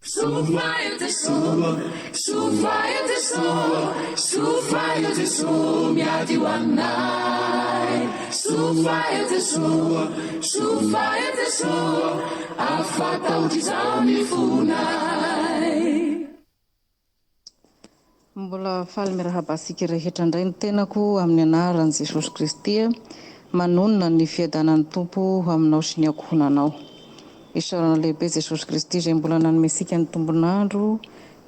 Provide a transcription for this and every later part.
Soa Jesoa, soa Jesoa, soa Jesoa miady ho anay. Soa Jesoa, soa Jesoa, afa-tahotra izao ny fonay. Mbola faly miarahaba antsika rehetra indray ny tenako amin'ny anaran'i Jesosy Kristy, manonona ny fiadanan'ny Tompo ho aminao sy ny ankohonanao. Isaorana lehibe Jesosy Kristy izay mbola nanome antsika ny tombon'andro,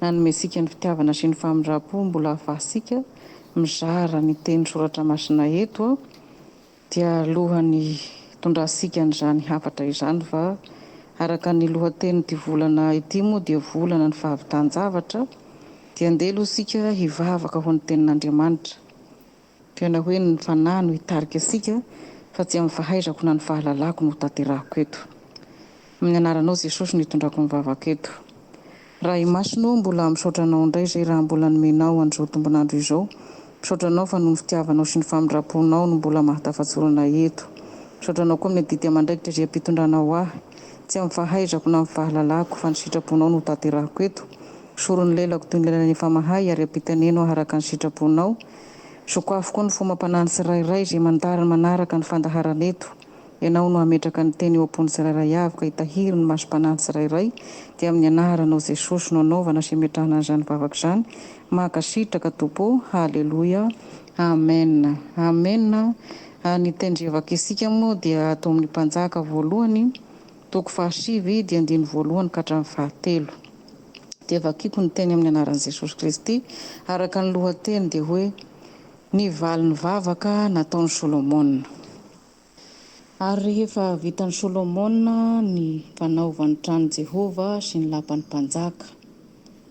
nanome antsika ny fitiavana sy ny famindram-po mbola ahafahantsika mizara ny teny soratra masina eto. Dia alohan'ny hitondrantsika an'izany hafatra izany fa araka ny lohatenin'ity volana ity moa dia volana ny fahavitan-javatra dia andeha aloha isika hivavaka ho an'ny tenin'Andriamanitra. Tena hoe ny Fanahy no hitarika antsika fa tsy amin'ny fahaizako na ny fahalalako no hotanterahiko eto. Amin'ny anaranao Jesosy no itondrako ny vavaka eto. Ray Masina ô mbola misaotra anao indray izay raha mbola nomenao an'izao tombon'andro izao. Misaotra anao fa noho ny fitiavanao sy ny famindram-ponao no mbola mahatafatsorana eto. Misaotra anao koa amin'ny adidy aman-draikitra izay ampitondranao ahy. Tsy amin'ny fahaizako na amin'ny fahalalako fa ny sitraponao no hotanterahiko eto. Soron'ny lelako toy ny lelan'ny efa mahay ary ampitaneno aho araka ny sitraponao. Sokafo koa ny fo amam-panahin'ny tsirairay izay mandà ny manaraka ny fandaharana eto. Ianao no hametraka ny teny eo am-pon'ny tsirairay avy ka hitahiry ny masom-panahin'ny tsirairay, dia amin'ny anaranao Jesosy no anaovana sy ametrahana an'izany vavaka izany. Mankasitraka Tompo ô! Haleloia! Amen! Amen! Ny teny izay vakintsika moa dia ato amin'ny Mpanjaka voalohany, toko fahasivy, dia andininy voalohany ka hatramin'ny fahatelo. Dia vakiko ny teny amin'ny anaran'i Jesosy Kristy, araka ny lohateny dia hoe, Ny valin'ny vavaka nataon'i Solomona. Ary rehefa vitan'i Solomona ny fanaovan'ny tranon'i Jehovah sy ny lapan'ny mpanjaka,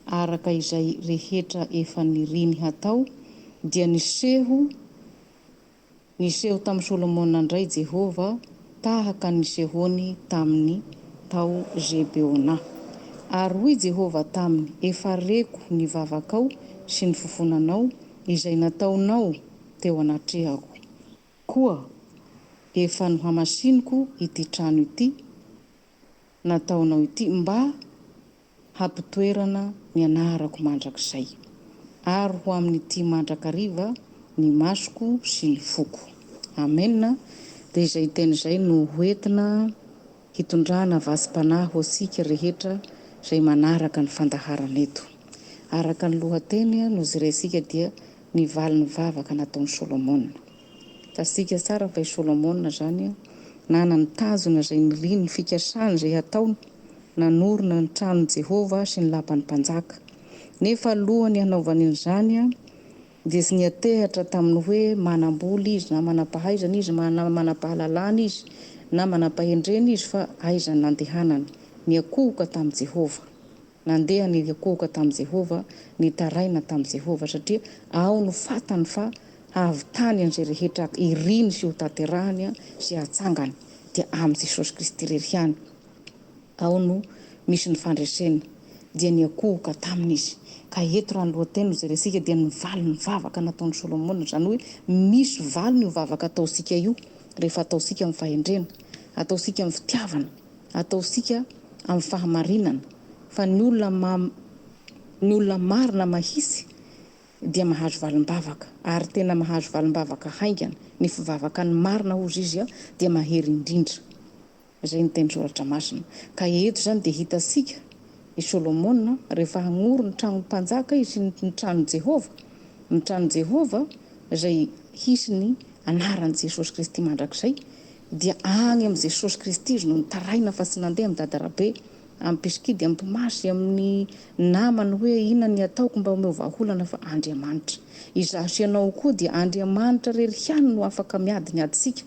araka izay rehetra efa niriny hatao, dia niseho niseho tamin'i Solomona indray Jehovah, tahaka ny nisehoany taminy tao Gebeona. Ary hoy Jehovah taminy, Efa reko ny vavakao sy ny fofonanao, izay nataonao teo anatrehako. Koa efa nohamasiniko ity trano ity nataonao ity mba hampitoerana ny anarako mandrakizay, ary ho amin'ity mandrakariva ny masoko sy ny foko. Amena. Dia izay teny izay no hoentina hitondrana vatsim-panahy ho antsika rehetra izay manaraka ny fandaharana eto. Araka ny lohateny nojerentsika dia ny valin'ny vavaka nataon'i Solomona. Tadidika tsara fa i Solomona izany nana ny tanjona izay niriny, ny fikasany izay hataony, nanorina ny tranon'i Jehovah sy ny lapan'ny mpanjaka. Nefa alohan'ny hanaovany an'izany, dia tsy niantehatra tamin'ny hoe manam-bola izy, na manam-pahaizana izy, na manam-pahalalana izy, na manam-pahendrena izy, fa aiza no nandehanany? Niankohoka tamin'i Jehovah. Nandeha niankohoka tamin'i Jehovah, nitaraina tamin'i Jehovah, satria ao no fantany fa hahavitany an'izay rehetra iriny sy hotanterahiny sy hatsangany, dia amin'i Jesosy Kristy irery ihany. Ao no misy ny fandresena. Dia niankohoka taminy izy. Ka eto raha ny lohateny no jerentsika dia ny valin'ny vavaka nataon'i Solomona, izany hoe misy valiny io vavaka ataontsika io rehefa ataontsika amin'ny fahendrena, ataontsika amin'ny fitiavana. Ataontsika amin'ny fahamarinana fa ny olona ny olona marina mahitsy dia mahazo valim-bavaka ary tena mahazo valim-bavaka haingana, ny fivavaka ny marina hozy izy dia mahery indrindra. Izay ny teny soratra masina. Ka eto izany dia hitantsika i Solomona rehefa hagnoro ny tragnon'ny mpanjaka izy sy ny tranon'i Jehovah, ny tranon'i Jehovah izay hisy ny anaran'i Jesosy Kristy mandrakizay, Dia any amin'i Jesosy Kristy izy no nitaraina fa tsy nandeha amin'i Dada Rabe, amin'ny mpisikidy, amin'ny mpimasy, amin'ny namany hoe inona ny ataoko mba omeo vahaolana fa Andriamanitra. Izaho sy ianao koa dia Andriamanitra irery ihany no afaka miady ny adintsika.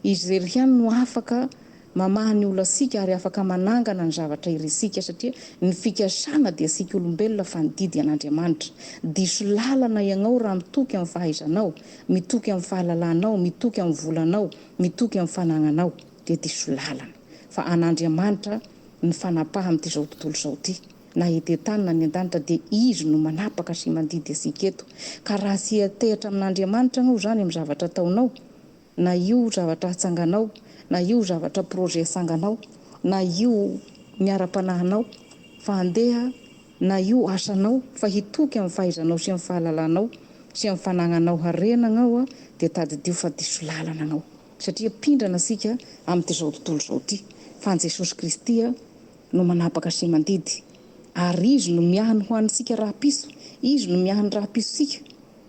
Izy irery ihany no afaka mamaha ny olantsika ary afaka manangana ny zavatra irintsika satria ny fikasana dia antsika olombelona fa ny didy an'Andriamanitra. Diso lalana ianao raha mitoky amin'ny fahaizanao, mitoky amin'ny fahalalanao, mitoky amin'ny volanao, mitoky amin'ny fanagnanao dia diso lalana. Fa an'Andriamanitra ny fanapaha amin'ity izao tontolo izao ity. Na ety an-tany na any an-danitra dia Izy no manapaka sy mandidy antsika eto. Ka raha tsy hiantehitra amin'Andriamanitra ianao izany amin'ny zavatra ataonao, na io zavatra hatsanganao, na io zavatra projet hatsanganao, na io ny ara-panahinao. fa handeha na io asanao fa hitoky amin'ny fahaizanao sy amin'ny fahalalanao sy amin'ny fanagnanao harena agnao dia tadidio fa diso lalana agnao satria mpindrana asika amin'ity zao tontolo izao ty fa an'i Jesosy Kristy no manapaka sy mandidy ary Izy no miahy ny ho antsika rahapiso, Izy no miahy ny rahapisontsika.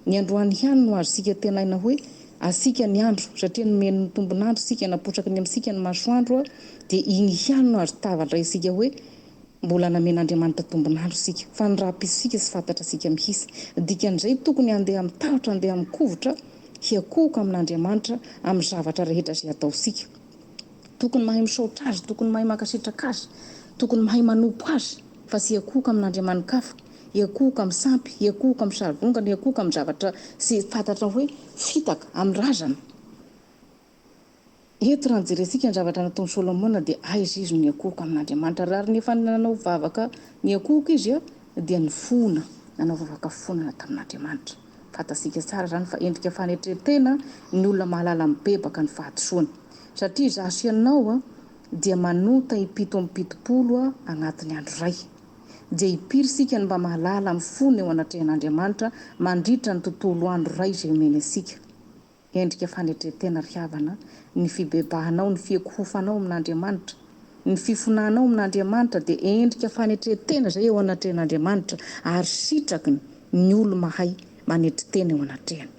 Ny androany ihany no azontsika tenaina hoe asika ny andro satria nomeny ny tombon'andro isika, napotraky ny amintsika ny masoandro dia iny ihany no azo tavandraintsika hoe mbola namen'Andriamanitra tombon'andro isika fa ny rahapisontsika tsy fantatrasika mihitsy. Dikan'izay tokony handeha amin'ny tahotra, handeha amin'ny-kovitra hiakohoka amin'Andriamanitra amin'ny zavatra rehetra izay ataontsika. Tokony mahay misaotra Azy, tokony mahay mankasitraka Azy, tokony mahay manompo Azy, fa tsy hiakohoka amin'andriamani-kafa, hiakohoka amin'ny sampy, hiakohoka amin'ny sarivongana, hiakohoka amin'ny zavatra tsy fantatra hoe fitaka, amin'ny razana. Eto raha jerentsika ny zavatra nataon'i Solomona dia aiza izy no niakohoka amin'Andriamanitra? Raha rehefa nanao vavaka niakohoka izy dia nifona, nanao vavaka fifonana tamin'Andriamanitra. Fantatsika tsara izany fa endrika fanetren-tena ny olona mahalala mibebaka ny fahadisoany. Satria izaho sy ianao dia manota im-pito amby 70 agnatin'ny andro iray. Dia impiry isika no mba mahalala mifona eo anatrehan'Andriamanitra mandritra ny tontolo andro iray izay omeny antsika. Endrika fanetren-tena ry havana ny fibebahanao, ny fiakohofanao amin'Andriamanitra. Ny fifonanao amin'Andriamanitra dia endrika fanetren-tena izay eo anatrehan'Andriamanitra ary sitraky ny olo-mahay manetry tena eo anatrehany.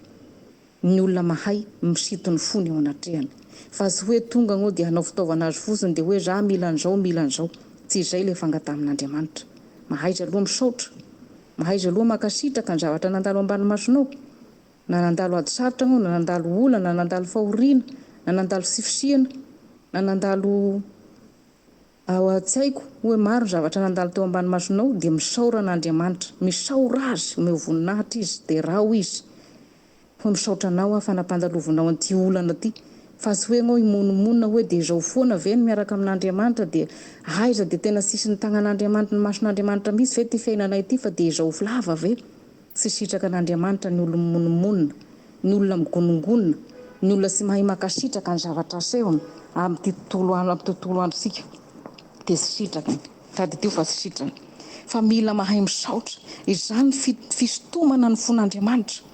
Ny olona mahay misintony fony eo anatrehany. Fa tsy hoe tonga anao dia hanao fitaovana azy fotsiny dia hoe za mila an'izao mila an'izao. Tsy izay ilay fangataha amin'Andriamanitra. Mahaiza aloha misaotra. Mahaiza aloha mankasitraka ny zavatra nandalo ambany masonao. Na nandalo ady sarotra anao, na nandalo olana, na nandalo fahoriana, na nandalo tsy fisiana, na nandalo ao an-tsaiko hoe maro ny zavatra nandalo teo ambany masonao dia misaora an'Andriamanitra. Misaora Azy, omeo voninahitra Izy, derao Izy. Hoe misaotra anao aho fa nampandalovinao an'ity olana ity. Fa tsy hoe ianao himonomonona hoe dia izao foana ve ny miaraka amin'Andriamanitra dia aiza dia tena tsisy ny tagnan'Andriamanitra ny mason'Andriamanitra mihitsy ve ity fiainanay ity fa dia izao lava ve? Tsy sitraka an'Andriamanitra ny olona mimonomonona, ny olona migonongonona, ny olona tsy mahay mankasitraka ny zavatra asehony amin'ity tontolo amin'ny tontolo androntsika dia tsy sitrakany. Tadidio fa tsy sitrany. Fa mila mahay misaotra. Izany ny fisintomana ny fon'Andriamanitra.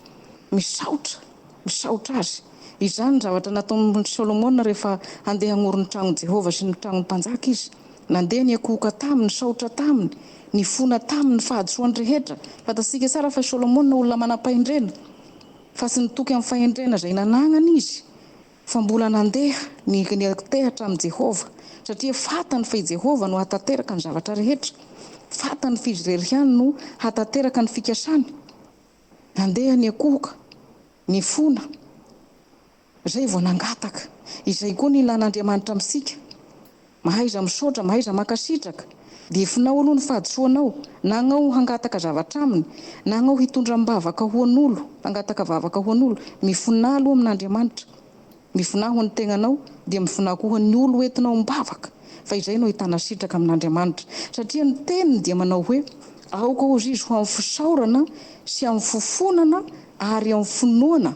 Misaotra. Misaotra Azy. Izany ny zavatra nataon'i Solomona rehefa handeha hanorina ny tranon'i Jehovah sy ny tranon'ny mpanjaka izy. Nandeha niankohoka taminy, nisaotra taminy, nifona taminy ny fahadisoany rehetra. Fantatsika tsara fa i Solomona olona manam-pahendrena, fa tsy nitoky amin'ny fahendrena izay nanagnany izy, fa mbola nandeha niantehatra amin'i Jehovah, satria fantany fa i Jehovah no hahatanteraka ny zavatra rehetra. Fantany fa izy irery ihany no hahatanteraka ny fikasany. Nandeha niankohoka, nifona. Izay vao nangataka. Izay koa ny ilan'Andriamanitra amintsika. Mahaiza misaotra, mahaiza mankasitraka. Dia efinao aloha ny fahadisoanao, na agnao hangataka zavatra aminy, na agnao hitondra am-bavaka ho an'olo, hangataka vavaka ho an'olo. Mifonà aloha amin'Andriamanitra. Mifonà ho an'ny tegnanao, dia mifonà koa ho an'ny olo hoentinao am-bavaka, fa izay no ahitana sitraka amin'Andriamanitra. Satria ny teniny dia manao hoe, Aoka hozy izy ho amin'ny fisaorana sy amin'ny fifonana ary amin'ny finoana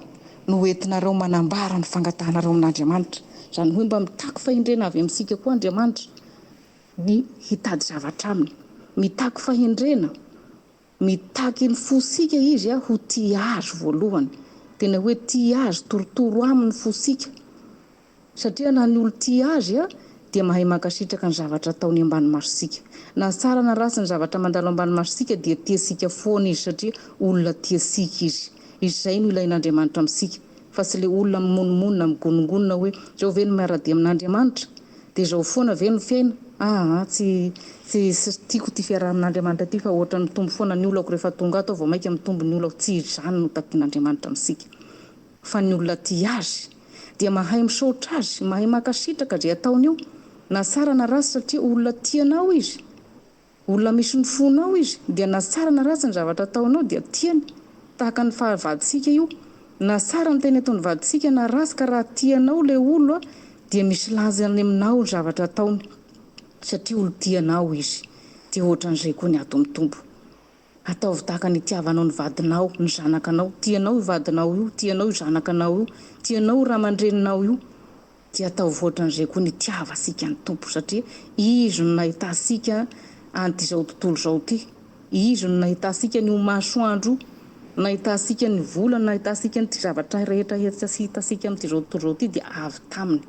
no hoentinareo manambara ny fangatahanareo amin'Andriamanitra. Izany hoe mba mitaky fahendrena avy amintsika koa Andriamanitra ny hitady zavatra aminy. Mitaky fahendrena, mitaky ny fontsika Izy ho tia Azy voalohany. Tena hoe tia Azy, torotoro aminy ny fontsika. Satria na ny olon-tia azy dia mahay mankasitraka ny zavatra ataony ambany masontsika. Na tsara na ratsy ny zavatra mandalo ambany masontsika dia tiantsika foana izy satria olona tiantsika izy. Izay no ilain'Andriamanitra amintsika fa tsy le olona mimonomonona, migonongonona hoe zao ve no miara-dia amin'Andriamanitra? Dia izao foana ve no fiaina? Aa tsy tsy tsy tiako ity fiarahana amin'Andriamanitra ity fa ohatran'ny mitombo foana ny olako rehefa tonga ato aho vao mainka mitombo ny olako. Tsy izany no takian'Andriamanitra amintsika. Fa ny olona tia azy dia mahay misaotra azy, mahay mankasitraka izay ataony eo, na tsara na ratsy satria olona tia anao izy, olona misy ny fonao izy, dia na tsara na ratsy ny zavatra ataonao dia tiany, tahaka ny fahavadintsika io, na tsara ny teny ataon'ny vadintsika na ratsy ka raha tia anao ilay olona dia misy lanjany aminao ny zavatra ataony satria olo tia anao izy, dia ohatran'izay koa ny ato amin'ny Tompo. Ataovy tahaka ny itiavanao ny vadinao, ny zanakanao. Tianao io vadinao io, tianao io zanakanao io, tianao io ray aman-dreninao io. Dia ataovy ohatran'izay koa ny itiavantsika ny Tompo satria Izy no nahitantsika an'ity izao tontolo izao ity. Izy no nahitantsika an'io masoandro io, nahitantsika ny volana, nahitantsika an'ity zavatra rehetra hitantsika amin'ity izao tontolo izao ity dia avy taminy.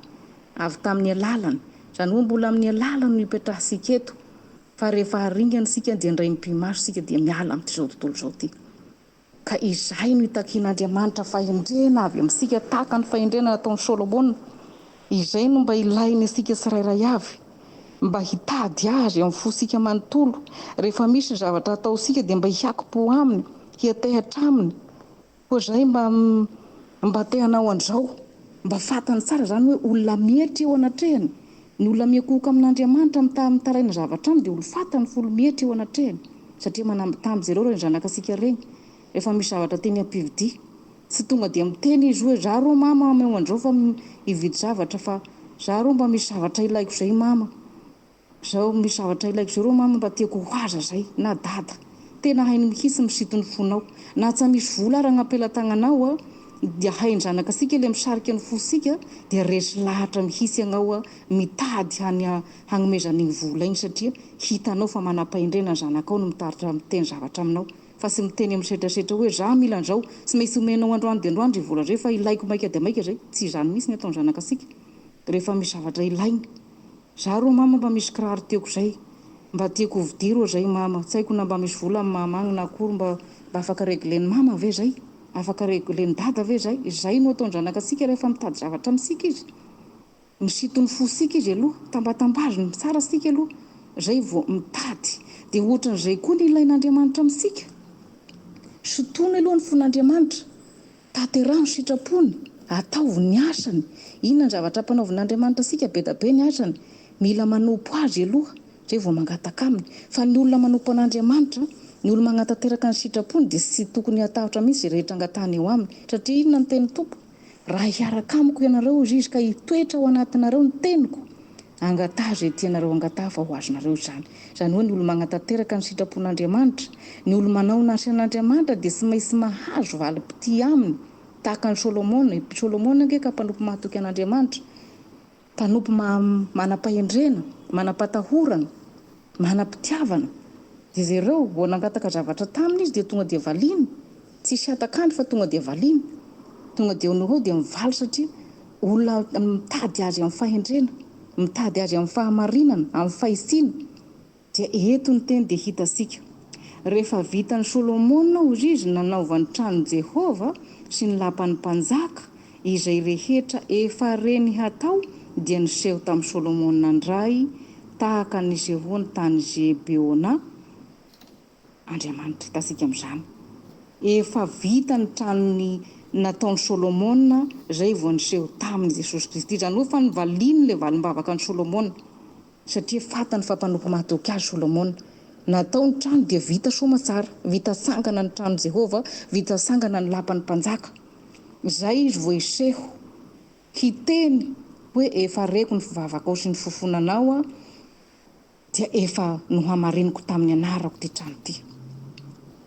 Avy tamin'ny alalany. Izany hoe mbola amin'ny alalany no ipetrahantsika eto. Fa rehefa haringana isika dia indray mipi-maso isika dia miala amin'ity izao tontolo izao ity. Ka izay no itakian'Andriamanitra fahendrena avy amintsika tahaka ny fahendrena nataon'i Solomona. Izay no mba ilainy antsika tsirairay avy, mba hitady Azy amin'ny fontsika manontolo. Rehefa misy ny zavatra ataontsika dia mba hiakim-po Aminy, hiantehatra Aminy. Koa izay mba mba te hanao an'izao, mba fantany tsara izany hoe olona mietry eo anatrehany. Ny olona miankohoka amin'Andriamanitra mita mitaraina zavatra aminy dia olo fantany fa olo mietry eo anatrehany. Satria manambitamby jereo ireny zanakasika ireny rehefa misy zavatra tiany hampividia. Tsy tonga dia miteny izy hoe za rô mama ameo an'izao fa hividy zavatra fa za rô mba misy zavatra ilaiko izay mama. Zao misy zavatra ilaiko zao rô mama mba tiako ho aza zay na dada. Tena hainy mihitsy misito ny fonao. Na tsa misy vola ara agnapelatagnanao a dia hainy zanakasika le misarika ny fosika dia resy lahatra mihitsy agnao a mitady hany hagnomezana igny vola igny satria hitanao fa manapahendrena ny zanakao no mitaritra miteny zavatra aminao fa tsy miteny amin'ny setrasetra hoe za mila an'izao tsy maintsy omenao androany dia androany ry vola zay fa ilaiko maika dia maika zay. Tsy izany mihitsy ny ataon'ny zanakasika rehefa misy zavatra ilainy. Za rô mama mba misy kiraro tiako zay mba tiako ho vidia rô zay mama tsy haiko na mba misy vola am mama agny na akory mba mba afaka reglen'i mama ve zay? Afaka reglen'i dada ve zay? Zay no ataon-janakatsika rehefa mitady zavatra amintsika izy. Misintony fo sika izy aloha, tambatambaziny tsara sika aloha zay vao mitady. Dia ohatran'izay koa ny ilain'Andriamanitra amintsika. Sintono aloha ny fon'Andriamanitra. Tanteraho ny sitrapony, ataovy ny asany. Inona ny zavatra ampanaovin'Andriamanitra antsika? Be da be ny asany. Mila manompo Azy aloha, zay vao mangataka Aminy. Fa ny olona manompo an'Andriamanitra, ny olona magnatanteraka ny sitrapony dia tsy tokony hatahotra mihitsy izay rehetra angatahany eo Aminy. Satria inona ny tenin'ny Tompo? Raha hiaraka amiko ianareo, hozy Izy, ka hitoetra ao anatinareo ny teniko, Angataho izay tianareo angataho fa ho azonareo izany. Izany hoe ny olo-magnatanteraka ny sitrapon'Andriamanitra, ny olo-manao ny asan'Andriamanitra dia tsy maintsy mahazo valim-pitia aminy, tahaka an'i Solomona. I Solomona ange ka mpanompo mahatoky an'Andriamanitra, mpanompo manam-pahendrena, manam-patahorana. Manam-pitiavana. Dia jereo, vao nangataka zavatra taminy izy dia tonga dia valiany. Tsisy hatak'andro fa tonga dia valiany. Tonga dia eo dia mivaly satria olona mitady azy amin'ny fahendrena, mitady azy amin'ny fahamarinana, amin'ny fahitsiana. Dia eto ny teny dia hitantsika. Rehefa vitan'i Solomona hozy izy nanaovany tranon'i Jehovah sy ny lapan'ny mpanjaka, Izay rehetra efa reny hatao dia niseho tamin'i Solomona indray tahaka ny nisehoany tany Gebeona Andriamanitra. Hitantsika amin'izany. Efa vita ny tranony nataon'i Solomona izay vao niseho taminy Jesosy Kristy. Izany hoe fa novaliany ilay valim-bavaka an'i Solomona. Satria fantany fa mpanompo mahatoky azy Solomona. Natao ny trano dia vita soamatsara, vita sangana ny tranon'i Jehovah, vita sangana ny lapan'ny mpanjaka. Izay izy vao hiseho, hiteny hoe efa reko ny fivavakao sy ny fofonanao aho, dia efa nohamariniko tamin'ny anarako ity trano ity.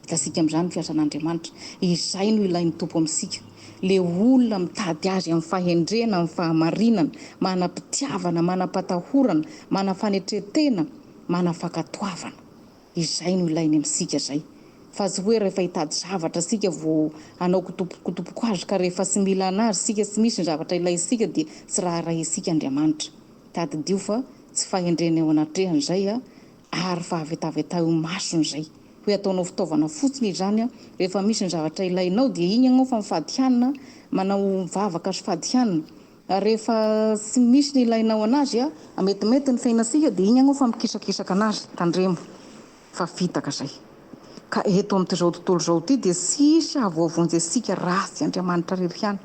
Hitantsika amin'izany ny fiasan'Andriamanitra. Izay no ilain'ny Tompo amintsika. Ilay olona mitady Azy amin'ny fahendrena, amin'ny fahamarinana, manam-pitiavana, manam-patahorana, manam-fanetren-tena, manam-fankatoavana. Izay no ilainy amintsika izay. Fa tsy hoe rehefa hitady zavatra isika vao hanao kotopokotopoko azy ka rehefa tsy mila an'Azy isika, tsy misy ny zavatra ilaintsika dia tsy raharahiantsika Andriamanitra. Tadidio fa tsy fahendrena eo anatrehany izay ary fahavetavetao eo imasony izay. Hoe ataonao fitaovana fotsiny izany an, rehefa misy ny zavatra ilainao dia iny ianao fa mifady hanina, manao mivavaka sy fady hanina. Rehefa tsy misy ny ilainao anazy an, metimety ny fiainantsika dia iny ianao fa mikisakisaka anazy, tandremo fa fitaka izay. Ka eto amin'ity izao tontolo izao ity dia tsy hisy hahavoavonjy antsika raha tsy Andriamanitra irery ihany.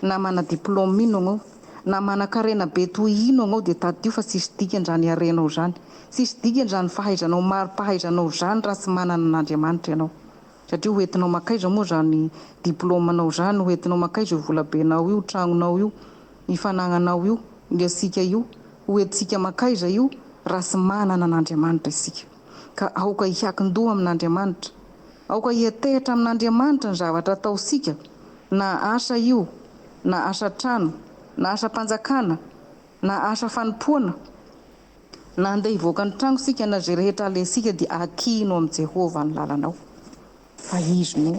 Na mana diplôme ino agnao, na manan-karena be toy ino agnao dia tadidio fa tsisy dikany izany harenao izany, tsisy dikany izany fahaizanao mari-pahaizanao izany raha tsy manana an'Andriamanitra ianao. Satria ho entinao mankaiza moa izany diplôme-nao izany, ho entinao mankaiza io volabenao io, tragnonao io, ny fanagnanao io, ny antsika io, ho entintsika mankaiza io raha tsy manana an'Andriamanitra isika. Ka aoka hiakin-doha amin'Andriamanitra. Aoka hiantehitra amin'Andriamanitra ny zavatra ataontsika, na asa io, na asa trano, na asam-panjakana, na asa fanompoana. Na handeha hivoaka ny trano isika na izay rehetra alehantsika dia akino amin'i Jehovah ny lalanao, fa Izy no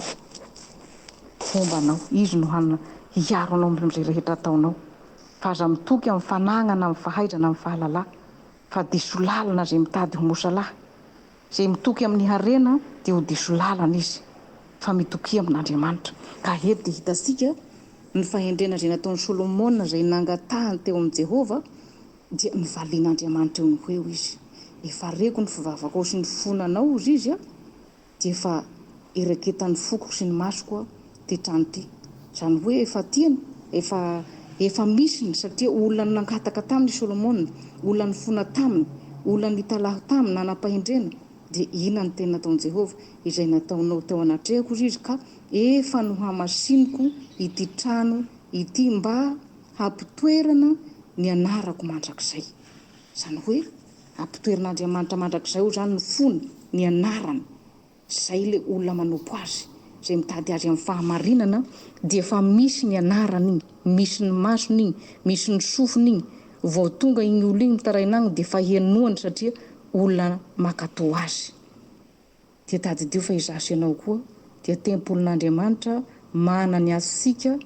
homba anao, Izy no hiaro anao amin'izay rehetra ataonao. Fa aza mitoky amin'ny fanagnana, amin'ny fahaizana, amin'ny fahalala, fa diso lalana izay mitady ho mosalahy. Izay mitoky amin'ny harena dia ho diso lalana izy, fa mitokia amin'Andriamanitra. Ka eto dia hitantsika ny fahendrena izay nataon'i Solomona izay nangatahany teo amin'i Jehovah, dia novalian'Andriamanitra eo no ho eo izy. Efa reko ny fivavakao sy ny fonanao, hozy izy, dia efa iraketan'ny foko sy ny masoko ity trano ity. Izany hoe efa tiany, efa efa misy ny, satria olona nangataka taminy i Solomona, olona nifona taminy, olona nitalaho taminy, nanam-pahendrena, dia inona no teny nataon'i Jehovah? Izay nataonao teo anatrehako, hozy izy, ka efa nohamasiniko ity trano ity mba hampitoerana ny anarako mandrakizay. Izany hoe ampitoeran'Andriamanitra mandrakizay ao izany ny fony, ny anarany. Izay ilay olona manompo Azy, izay mitady Azy amin'ny fahamarinana dia efa misy ny anarany igny, misy ny masony igny, misy ny sofiny igny, vao tonga igny olona igny mitaraina agny dia efa henoany satria olona mankatò Azy. Dia tadidio fa izaho sy ianao koa dia tempolin'Andriamanitra mana ny hasintsika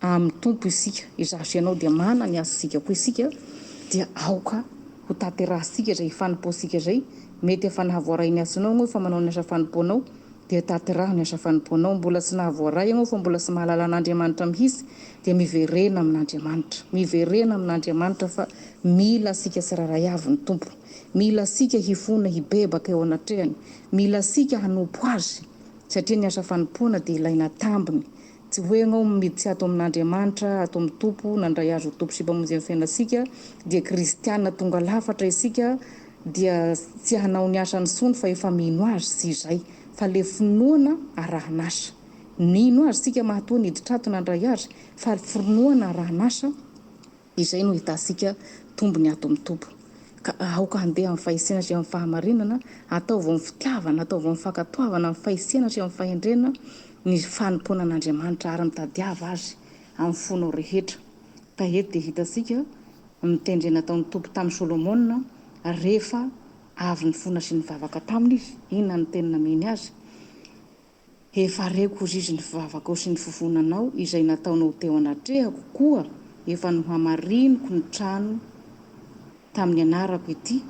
amin'ny Tompo isika, izaho sy ianao dia mana ny hasintsika koa isika, dia aoka ho tanterahintsika izay fanompoantsika izay, mety efa nahavoaray ny hasinao ianao efa manao ny asa fanompoanao, dia tanteraho ny asa fanompoanao, mbola tsy nahavoaray ianao fa mbola tsy mahalala an'Andriamanitra mihitsy dia miverena amin'Andriamanitra, miverena amin'Andriamanitra fa mila antsika tsirairay avy ny Tompo, mila antsika hifona hibebaka eo anatrehany, mila antsika hanompo Azy. Satria ny asa fanompoana dia ilaina tambiny. Tsy hoe ianao miditsy ato amin'Andriamanitra, ato amin'ny Tompo, nandray Azy ho Tompo sy Mpamonjy amin'ny fiainantsika, dia kristiana tonga lafatra isika, dia tsy hanao ny asany intsony fa efa mino Azy, tsy izay. Fa le finoana arahan'asa. Nino Azy isika mahatoa niditra ato nandray Azy, fa finoana arahan'asa, Izay no hitantsika tombony ato amin'ny Tompo. Ka aoka handeha amin'ny fahisiana sy amin'ny fahamarinana, ataovy amin'ny fitiavana, ataovy amin'ny fankatoavana, amin'ny fahisiana sy amin'ny fahendrena ny fanompoana an'Andriamanitra ary mitadiava Azy amin'ny fonao rehetra. Ka eto dia hitantsika ny tendrena nataon'ny Tompo tamin'i Solomona rehefa avy nifona sy nivavaka taminy izy. Inona no teny nameny azy? Efa reko hozy izy ny fivavakao sy ny fivonanao izay nataonao teo anatrehako, koa efa nohamariniko ny trano tamin'ny anarako ity,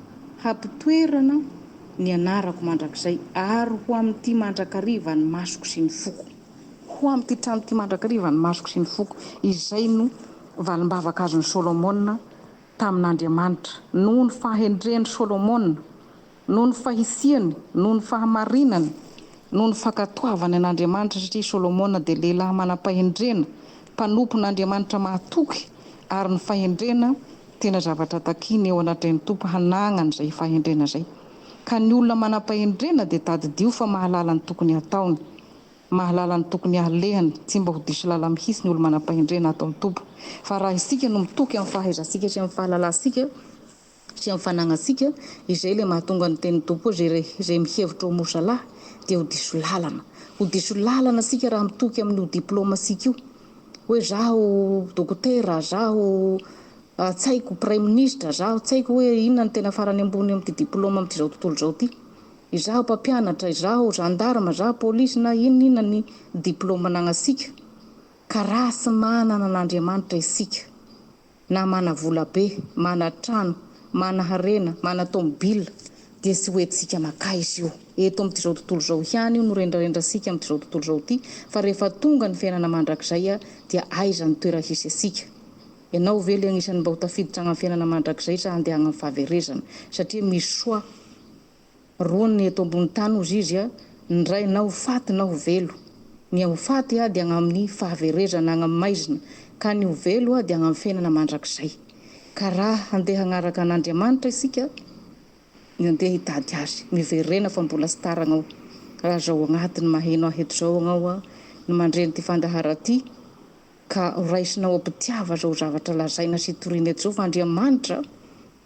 hampitoerana ny anarako mandrakizay, ary ho amin'ity mandrakariva ny masoko sy ny foko. Ho amin'ity trano ity mandrakariva ny masoko sy ny foko. Izay no valim-bavaka azon'i Solomona tamin'Andriamanitra, noho ny fahendren'i Solomona. Noho ny fahisiany, noho ny fahamarinany, noho ny fankatoavany an'Andriamanitra, satria i Solomona dia lehilahy manam-pahendrena, mpanompon'Andriamanitra mahatoky, ary ny fahendrena tena zavatra takiany eo anatrehan'ny Tompo hanagnany izay fahendrena izay. Ka ny olona manam-pahendrena dia tadidio fa mahalala ny tokony hataony, mahalala ny tokony halehany, tsy mba ho diso lala mihitsy ny olo-manam-pahendrena ato amin'ny Tompo. Fa raha isika no mitoky amin'ny fahaizantsika sy amin'ny fahalalantsika, sy amin'ny fanagnantsika, izay ilay mahatonga ny tenin'ny Tompo hoe izay izay mihevitra ho mosalahy dia ho diso lalana. Ho diso lalana isika raha mitoky amin'io diplaomantsika io, hoe zaho dokotera, zaho tsy haiko praiminisitra, zaho tsy haiko hoe inona no tena farany ambony amin'ity diplaoma amin'ity izao tontolo izao ity, izaho mpampianatra, izaho gendarme, izaho polisy na inona inona ny diplaoma anagnantsika, ka raha tsy manana an'Andriamanitra isika, Na mana vola be, mana trano, mana harena, mana tomobile dia tsy ho entintsika makaiza io. Eto amin'ity izao tontolo izao ihany io no rendrarendrasika amin'ity izao tontolo izao ity fa rehefa tonga ny fiainana mandrakizay dia aiza ny toera hisy antsika? Ianao ve le agnisan'ny mba ho tafiditra agny amin'ny fiainana mandrakizay sa handeha agny amin'ny fahaverezana? Satria misy choix. Roa ny eto ambony tany hozy izy a, ny ray na ho faty na ho velo. Ny ho faty a dia agnamin'ny fahaverezana agny amin'ny maizina, ka ny ho velo a dia agnamin'ny fiainana mandrakizay. Ka raha handeha hagnaraka an'Andriamanitra isika, ny andeha hitady Azy. Miverena fa mbola tsy tara agnao. Raha zao agnatiny maheno ahy eto zao agnao a, ny mandre an'ity fandahara ty, Ka ho raisinao am-pitiava izao zavatra lazaina sy toriana eto izao fa Andriamanitra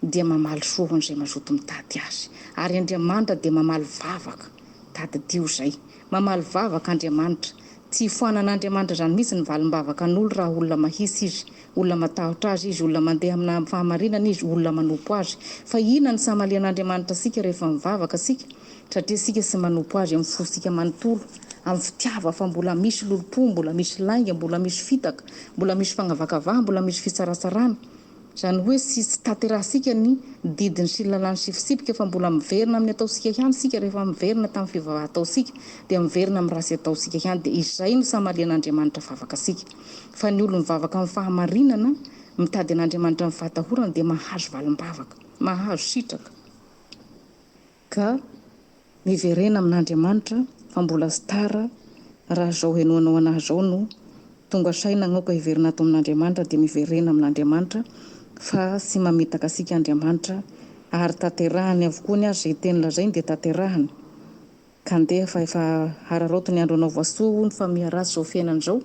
dia mamaly soa ho an'izay mazoto mitady Azy. Ary Andriamanitra dia mamaly vavaka. Tadidio izay. Mamaly vavaka Andriamanitra. Tsy hifoanan'Andriamanitra izany mihitsy ny valim-bavaka an'olo raha olona mahitsy izy, olona matahotra Azy izy, olona mandeha amina fahamarinana izy, olona manompo Azy. Fa inona no tsy hamalian'Andriamanitra antsika rehefa mivavaka isika? Satria isika tsy manompo Azy amin'ny fontsika manontolo, amin'ny fitiava fa mbola misy lolompo, mbola misy lainga, mbola misy fitaka, mbola misy fagnavakavaha, mbola misy fitsaratsarana. Izany hoe tsy tsy tanterahantsika ny didiny sy ny lalàny sy fitsipika fa mbola miverina amin'ny ataontsika ihany isika rehefa miverina tamin'ny fivavaha ataontsika dia miverina amin'ny ratsy ataontsika ihany dia izay no tsy hamalian'Andriamanitra vavaka antsika fa ny olona mivavaka amin'ny fahamarinana mitady an'Andriamanitra amin'ny fahatahorana dia mahazo valim-bavaka mahazo sitraka Ka miverena amin'Andriamanitra fa mbola tsy tara raha zao henoanao anahy zao no tonga saina aoka hiverina ato amin'Andriamanitra dia miverena amin'Andriamanitra fa tsy mamitaka antsika Andriamanitra ary tanterahany avokoa ny azy izay teny lazainy dia tanterahany ka ndeha fa efa hararaoty ny andro anaovy soa hono fa miha ratsy zao fiainana izao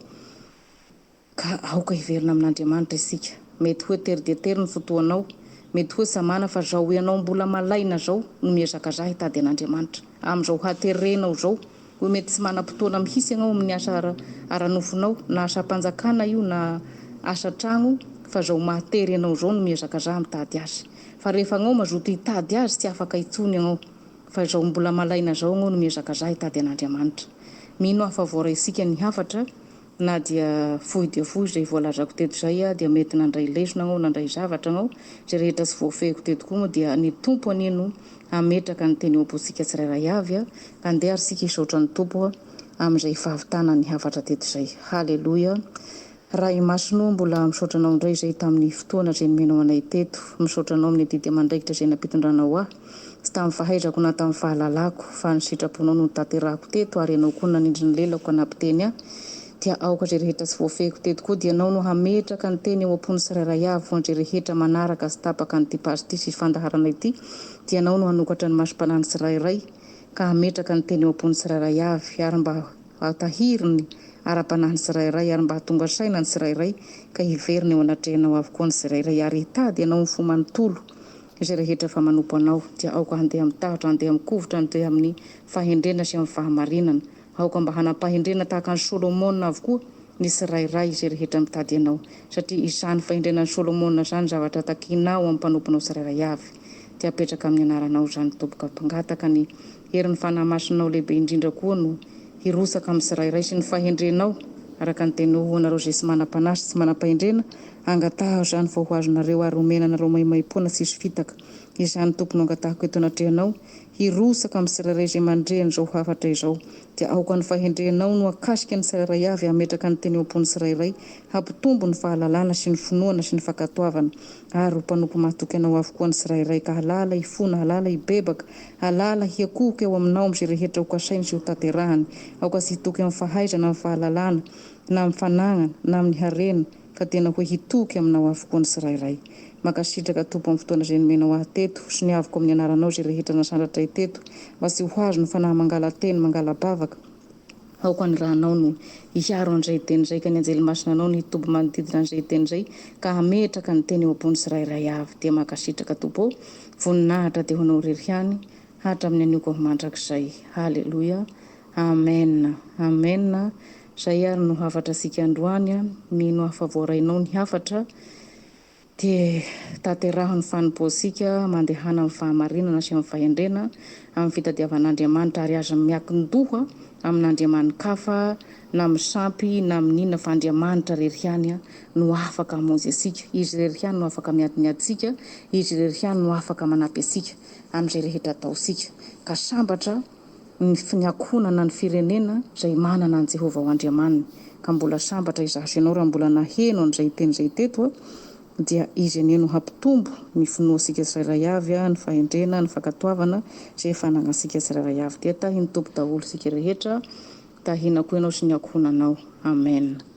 Ka aoka hiverina amin'Andriamanitra isika. Mety hoe tery dia tery ny fotoanao, mety hoe samana fa zao ianao mbola malaina zao no miezakazaha hitady an'Andriamanitra. Amin'izao haterenao zao, hoe mety tsy manam-potoana mihitsy ianao amin'ny asa ara-nofonao, na asam-panjakana io na asa tragno, fa zao mahatery anao zao no miezakazaha mitady Azy. Fa rehefa agnao mazoto hitady Azy tsy afaka intsony agnao. Fa izao mbola malaina zao agnao no miezakazaha hitady an'Andriamanitra. Mino aho fa voaraintsika ny hafatra. Na dia fohy dia fohy izay voalazako teto izay dia mety nandray lesona agnao, nandray zavatra agnao, izay rehetra tsy voafehiko teto koa moa dia ny Tompo anie no hametraka ny teny eo am-pontsika tsirairay avy ka andeha ary isika hisaotra ny Tompo amin'izay fahavitana ny hafatra teto izay. Haleloia! Ray Masina o, mbola misaotra Anao indray izay tamin'ny fotoana izay nomenao anay teto. Misaotra Anao amin'ny adidy aman-draikitra izay nampitondranao ahy. Tsy tamin'ny fahaizako na tamin'ny fahalalako, fa ny sitraponao no notanterahako teto, ary Ianao koa no nanindry ny lelako ka nampiteny ahy. Dia aoka izay rehetra tsy voafehiko teto koa, dia Ianao no hametraka ny teny eo am-pon'ny tsirairay avy, ho an'izay rehetra manaraka sy tapaka an'ity page ity sy fandaharana ity, dia Ianao no hanokatra ny masom-panahin'ny tsirairay, ka hametraka ny teny eo am-pon'ny tsirairay avy, ary mba hahatahiry ny ara-panahin'ny tsirairay, ary mba hahatonga saina ny tsirairay, ka hiverina eo anatrehanao avokoa ny tsirairay, ary hitady Anao amin'ny fo manontolo. Izay rehetra efa manompo Anao, dia aoka handeha amin'ny tahotra, handeha amin'ny kovitra, handeha amin'ny fahendrena sy amin'ny fahamarinana. Aoka mba hanam-pahendrena tahaka an'i Solomona avokoa ny tsirairay izay rehetra mitady Anao, satria izany fahendrena an'i Solomona izany zavatra takinao amin'ny mpanomponao tsirairay avy. Dia apetraka amin'ny anaranao izany, Tompo, ka mpangataka ny herin'ny Fanahy Masinao lehibe indrindra koa no hirotsaka amin'ny tsirairay sy ny fahendrenao, araka ny teninao ho anareo izay tsy manam-panahy sy tsy manam-pahendrena, Angataho izany vao ho azonareo ary homena anareo maimaimpoana tsisy fitaka. Izany Tompo no angatahiko eto anatrehanao, hirotsaka amin'ny tsirairay izay mandre an'izao hafatra izao. Dia aoka ny fahendrenao no hakasika ny tsirairay avy hametraka ny teny eo am-pon'ny tsirairay, hampitombo ny fahalalana sy ny finoana sy ny fankatoavana, ary ho mpanompo mahatoky anao avokoa ny tsirairay ka halala hifona, halala hibebaka, halala hiakohoka eo aminao amin'izay rehetra ho kasainy sy ho tanterahany. Aoka tsy hitoky amin'ny fahaizana, amin'ny fahalalana, na amin'ny fanagnana, na amin'ny harena, fa tena hoe hitoky aminao avokoa ny tsirairay. Mankasitraka Tompo amin'ny fotoana izay nomenao ahy teto, soniaviko amin'ny anaranao izay rehetra nasandratray teto, mba tsy ho azo ny fanahy mangala-teny, mangala-bavaka, aoka ny ranao no hiaro an'izay teny izay, ka ny anjely masina anao no hitoby manodidina an'izay teny izay, ka hametraka ny teny eo am-pon'ny tsirairay avy. Dia mankasitraka Tompo ô, voninahitra dia ho anao irery ihany, hatramin'ny anio ka ho mandrakizay. Haleloia. Amen Amen Zay ary no hafatra antsika androany a, mino aho fa voarainao ny hafatra dia tanteraho ny fanompoantsika, mandehana amin'ny fahamarinana sy amin'ny fahendrena, amin'ny fitadiavan'Andriamanitra ary aza miakin-doha amin'andriamani-kafa na amin'ny sampy na amin'inona fa Andriamanitra irery ihany no afaka hamonjy antsika, Izy irery ihany no afaka miady ny adintsika, Izy irery ihany no afaka manampy antsika amin'izay rehetra ataontsika ka sambatra ny ny ankohonana ny firenena izay manana an'i Jehovah ho Andriamaniny, ka mbola sambatra izaho sy ianao raha mbola naheno an'izay teny izay teto, dia Izy anie no hampitombo ny finoantsika tsirairay avy, ny fahendrena, ny fankatoavana izay efa ananantsika tsirairay avy. Dia tahin'ny Tompo daholo isika rehetra, tahina koa ianao sy ny ankohonanao. Amen.